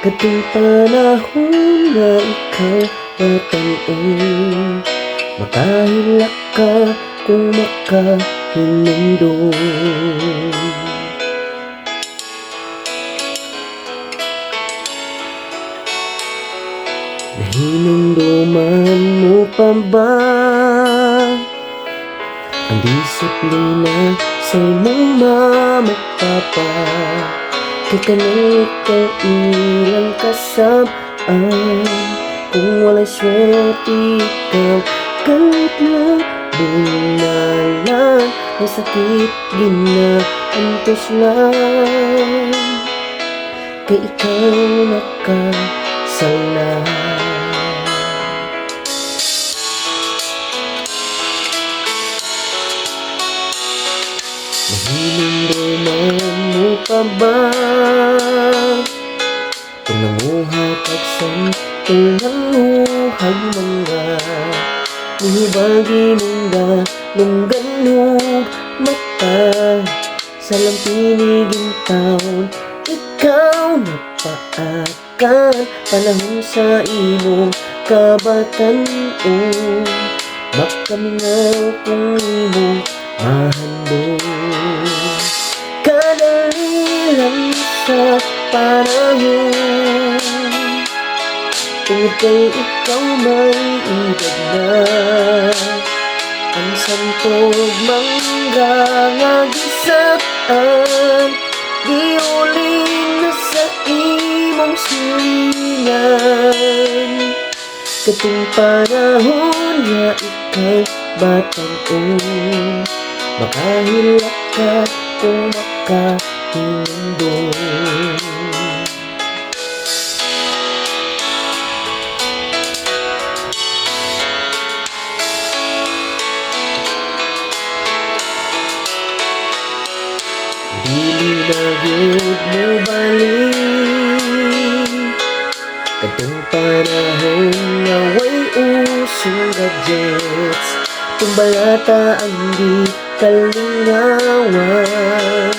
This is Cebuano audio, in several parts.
Katong panahon nga ikaw batan-on, makahilak ka kung makahinumdom. Nahinumduman mo pa ba ang disiplina sa imong mama ug papa? Kay kanang ikaw ilang kasab-an, kung walay swerte ikaw galit lang, bunalan ang sakit ginaantos lang, kay ikaw nakasala. Nahinumduman mo pa ba kung nanguha kag santol, nanguhag mangga, nihibag imong dalunggan ug mata, sa lampini taon ikaw napaakan, panahon sa imong kabatan-on, makamingaw kung imong mahandom. Kadali lang sa panahon, tungod kay ikaw may edad na, ang santog mangga nga gisat-an, giuling na sa imong silingan. Katong panahon nga ikaw batan-on, makahilak ka kung makahinumdom. Dili na gyud mobalik kadtong panahon nga way usong gadgets, tung balata ang gikalingawan,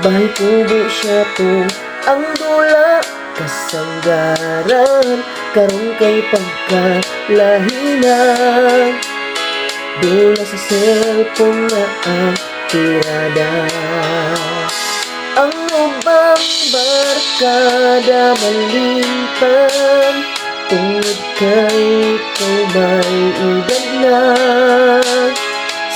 bahay kubo siya tong ang dula kasanggaran, karon kay pagkalahi na, dula sa cellphone nga ang tirada. Ang ubang barkada malimtan, tungod kay ikaw may edad na,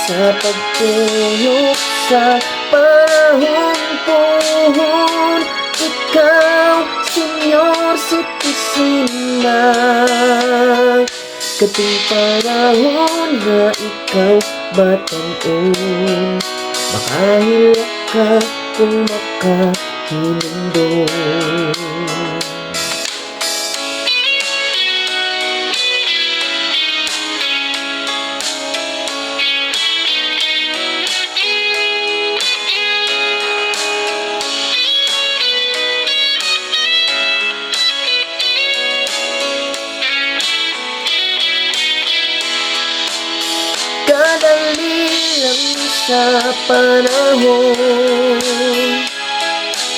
sa pagtuyok sa panahon puhon, ikaw senior citizen na. Katong panahon nga ikaw batan-on, makahilak ka kung makahinumdom. Kadali lang sa panahon,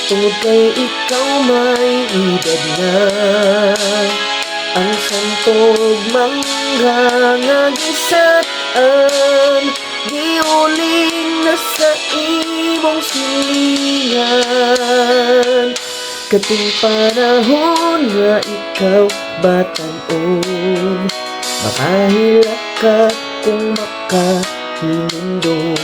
tungod kay ikaw may edad na, ang santog mangga nga gisat-an, giuling na sa imong silingan. Katong panahon nga ikaw batan-on, makahilak ka kung makahinumdom.